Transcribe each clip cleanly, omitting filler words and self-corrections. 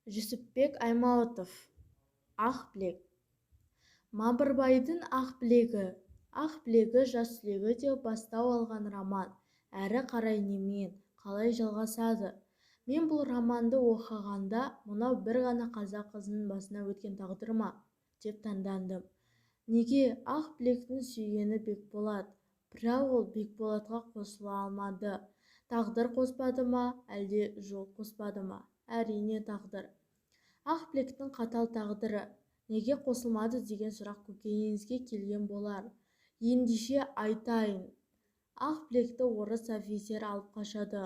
Жүсіпбек Аймауытов. Ақ білек. Мамырбайдың ақ білегі, ақ білегі жас түлегі деп бастау алған роман әрі қарай немен, қалай жалғасады? Мен бұл романды оқығанда, мынау бір ғана қазақ қызының басынан өткен тағдыр ма деп таңдандым. Неге Ақ білектің сүйгені Бекболат, бірақ ол Бекболатқа қосыла алмады? Тағдыр қоспады ма, әлде жол қоспады ма? Әрине, тағдыр. Ақ білектің қатал тағдыры. Неге қосылмады деген сұрақ көкейіңізге келген болар. Ендеше айтайын. Ақ білекті орыс офицері алып қашады.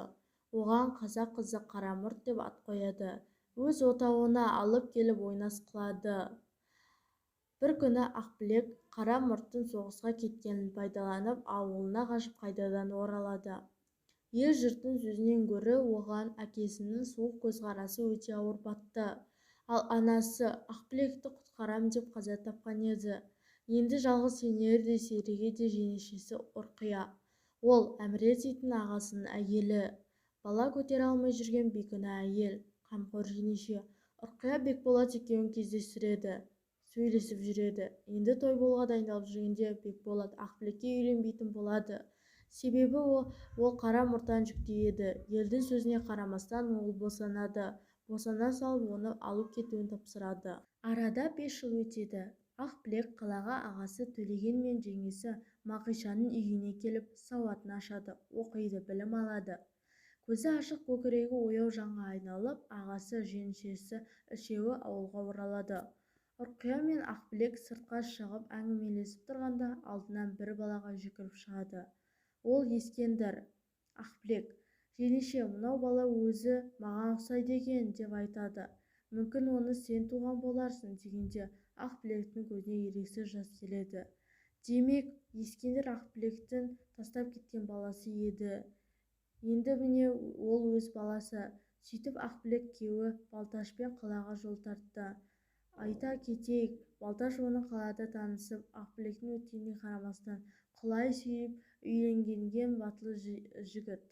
Оған қазақ қызы Қарамұрт деп ат қояды. Өз отауына алып келіп ойнас қылады. Бір күні Ақбілек Қара мұрттың соғысқа кеткенін пайдаланып, ауылына қашып қайтадан оралады. Ел-жұрттың сөзінен гөрі оған әкесінің суық көзқарасы өте ауыр батты. Ал анасы Ақбілекті құтқарам деп қаза тапқан еді. Енді жалғыз сенері де, серігі де жеңешесі Ұрқия. Ол Әміре дейтін ағасының әйелі. Бала көтере алмай жүрген бейкүнә әйел, қамқор жеңеше. Ұрқия Бекболат екеуін кездестіреді. Сөйлесіп жүреді. Енді той болуға дайындалып жүргенде Бекболат Ақбілекке үйленбейтін болады. Себебі ол қара мұрттан жүкті еді. Елдің сөзіне қарамастан ол босанады. Босана салып оны алып кетуін тапсырады. Арада 5 жыл өтеді. Ақбілек қалаға ағасы Төлеген мен жеңгесі Мағишаның үйіне келіп, сауатын ашады, оқиды, білім алады. Көзі ашық, көкірегі ояу жанға айналып, ағасы, жеңешесі үшеуі ауылға оралады. Ұрқия мен Ақбілек сыртқа шығып әңгімелесіп тұрғанда алдынан бір балаға жүгіріп шығады. Ол Ескендір. Ақбілек: «Жеңеше, мынау бала өзі маған ұқсайды екен», – деп айтады. «Мүмкін, оны сен туған боларсың», – дегенде Ақбілектің көзіне еріксіз жас келеді. Демек, Ескендір Ақбілектің тастап кеткен баласы еді. Енді міне ол өз баласы. Сөйтіп Ақбілек күйеуі Балташпен қалаға жол тартты. Айта кетейік, Балташ оның қалада танысып, Ақбілектің өткеніне қарамастан құлай сүйіп үйленген батыл жігіт.